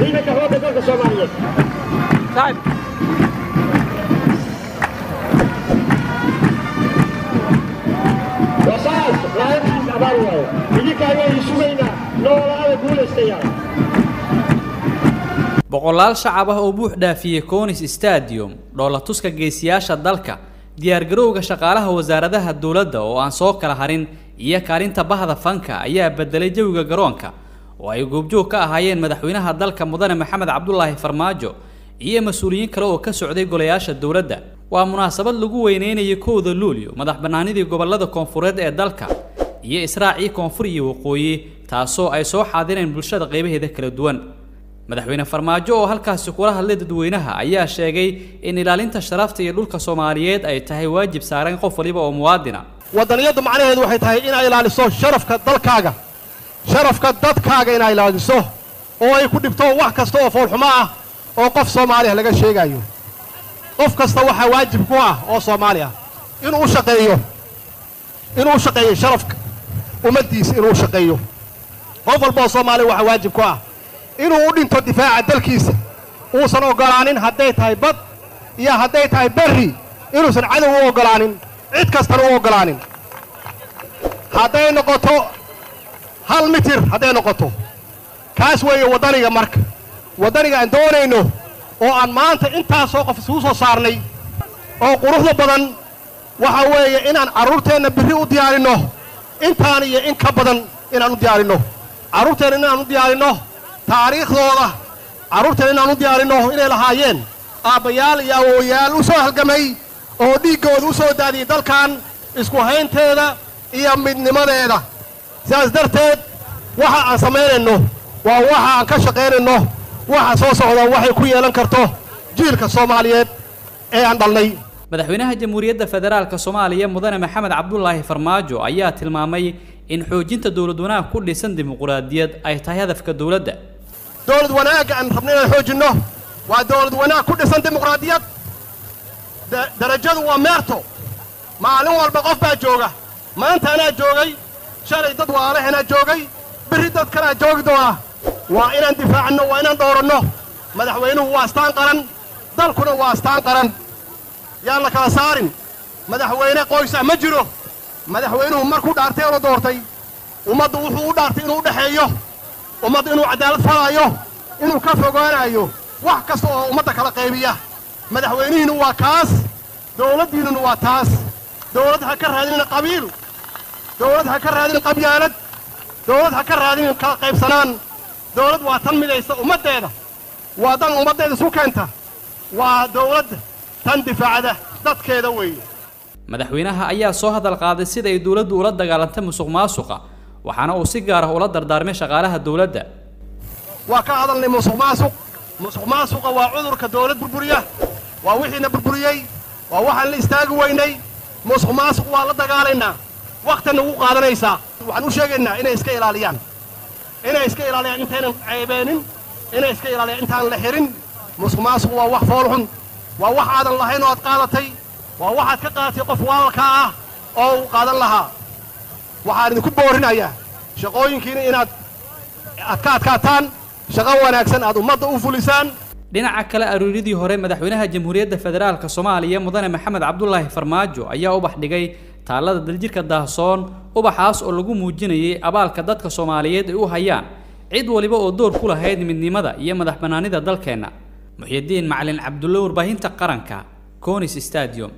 Ciidanka Xoogga Dalka Soomaaliyeed. Waa saas, laakiin abaal waayo. Idinka ayaan sugaynaa, noolaada, guulaystayaal. Boqolaal shacab ah oo buux dhaafiyey Conis Stadium, dhoolatuska geesiyaasha dalka, diyaargarowga shaqaalaha wasaaradaha dowladda oo aan soo kala harin iyo kaalinta bahda fanka ayaa bedelay jawiga garoonka oo ay goobjoog ka ahaayeen madaxweynaha dalka Mudane Maxamed Cabdulaahi Farmaajo iyo mas-uuliyiin kale oo ka socday golayaasha dowladda. Waa munaasabad lagu weyneynayay 1-da Luulyo, madax bannaanidii gobolada koonfureed ee dalka iyo israacii koonfur iyo waqooyi, taasoo ay soo xaadireen bulshada qaybaheeda kala duwan. Madaxweyne Farmaajo oo halkaasi kula hadlay dadweynaha ayaa sheegay in ilaalinta sharafta iyo dhulka Soomaaliyeed ay tahay waajib saaran qof waliba oo muwaadina. Waddaniyaddu macnaheedu waxay tahay inay ilaaliso sharafka dalkaaga, sharafka dadkaaga, inay ilaaliso oo ay ku dhibto wax kasta oo foolxumo ah oo qof Soomaaliya laga sheegayo. Qof kasta waxaa waajib ku ah oo Soomaali ah inuu u shaqeeyo, inuu u shaqeeyo sharafka ummaddiisa, inuu u shaqeeyo. Qof walba oo Soomaaliya waxaa waajib ku ah inuu u dhinto difaaca dalkiisa, uusan oggolaanin hadday tahay bad iyo hadday tahay berri, inuusan cadow u oggolaanin, cid kastana u oggolaanin, hadday noqoto 1 mitir hadday noqoto. Kaas weeye waddaniga. Marka waddaniga aan doonayno oo aan maanta intaasoo qof isugu soo saarnay oo quruxda badan waxa weeye inaan carruurteenna birri u diyaarinno, intaan iyo in ka badan inaan u diyaarinno carruurteenna, inaan u diyaarinno taariikhdooda, carruurteenna inaan u diyaarinno inay lahaayeen aabbayaal iyo awowayaal u soo halgamay oo dhiiggooda u soo daadiyey dalkan isku haynteeda iyo midnimadeeda. Sidaas darteed waxa aan samaynayno waa waxa aan ka shaqaynayno waxa soo socda waxay ku yeelan karto jiilka Soomaaliyeed ee aan dhalnay. Madaxweynaha Jamhuuriyadda Federaalka Soomaaliya Mudane Maxamed Cabdulaahi Farmaajo ayaa tilmaamay in xoojinta dowlad wanaag ku dhisan dimuquraadiyad ay tahay hadafka dowladda. Dowlad wanaagga aan rabno inaan xoojinno waa dowlad wanaag ku dhisan dimuqraadiyad. Darajadu waa meerto, maalin walba qof baa jooga. Maanta anaa joogay, shalay dad waalahenaa joogay, berri dad kalaa joogi doona. Waa inaan difaacno, waa inaan dhooranno. Madaxweynuhu waa astaan qaran, dalkuna waa astaan qaran. Yaan la kala saarin. Madaxweyne qoys ah ma jiro. Madaxweynuhu markuu dhaartay oo la doortay, ummaddu wuxuu u dhaartay inuu u dhexeeyo ummaddu, inuu cadaalad falaayo, inuu ka fogaanayo wax kasta oo ummadda kala qaybiya. Madaxweynihiinnu waa kaas, dowladdiinnuna waa taas. Dowlad ha ka raadinin qabiil, dowlad ha ka raadinin qabyaalad, dowlad ha ka raadinin kala qaybsanaan. Dowlad waa tan midaysa ummaddeeda, waa dan ummaddeeda isu keenta, waa dowlad tan difaacda dadkeeda weeye. Madaxweynaha ayaa soo hadal qaaday sida ay dowladdu ula dagaalantay musuq maasuqa, waxaana uu si gaar ah ula dardaarmay shaqaalaha dowladda. Waa ka hadalnay musuq maasuq. Musuq maasuqa waa cudurka dowlad burburiya, waa wixiina burburiyey, waa waxaan la istaagi weynay. Musuq maasuq waa la dagaalaynaa, wakhtina ugu qaadanaysaa. Waxaan u sheegaynaa inay iska ilaaliyaan, inay iska ilaaliyaan intaynan ceebeenin, inay iska ilaaliyaan intaan la xirin. Musuq maasuq waa wax foolxun, waa wax aadan lahayn oo aad qaadatay, waa waxaad ka qaadatay qof walaalkaa ah oo uu qaadan lahaa. Waxaan idinku boorinayaa shaqooyinkiina inaad aad ka adkaataan, shaqo wanaagsan aad ummadda u fulisaan. Dhinaca kale, aruuryadii hore madaxweynaha Jamhuuriyadda Federaalka Soomaaliya Mudane Maxamed Cabdulaahi Farmaajo ayaa ubax dhigay taalada Daljirka Daahsoon, ubaxaas oo lagu muujinayay abaalka dadka Soomaaliyeed ay u hayaan cid waliba oo door ku lahayd midnimada iyo madax bannaanida dalkeenna. Muxyidiin Macalin Cabdulle, warbaahinta qaranka, Conis Stadium.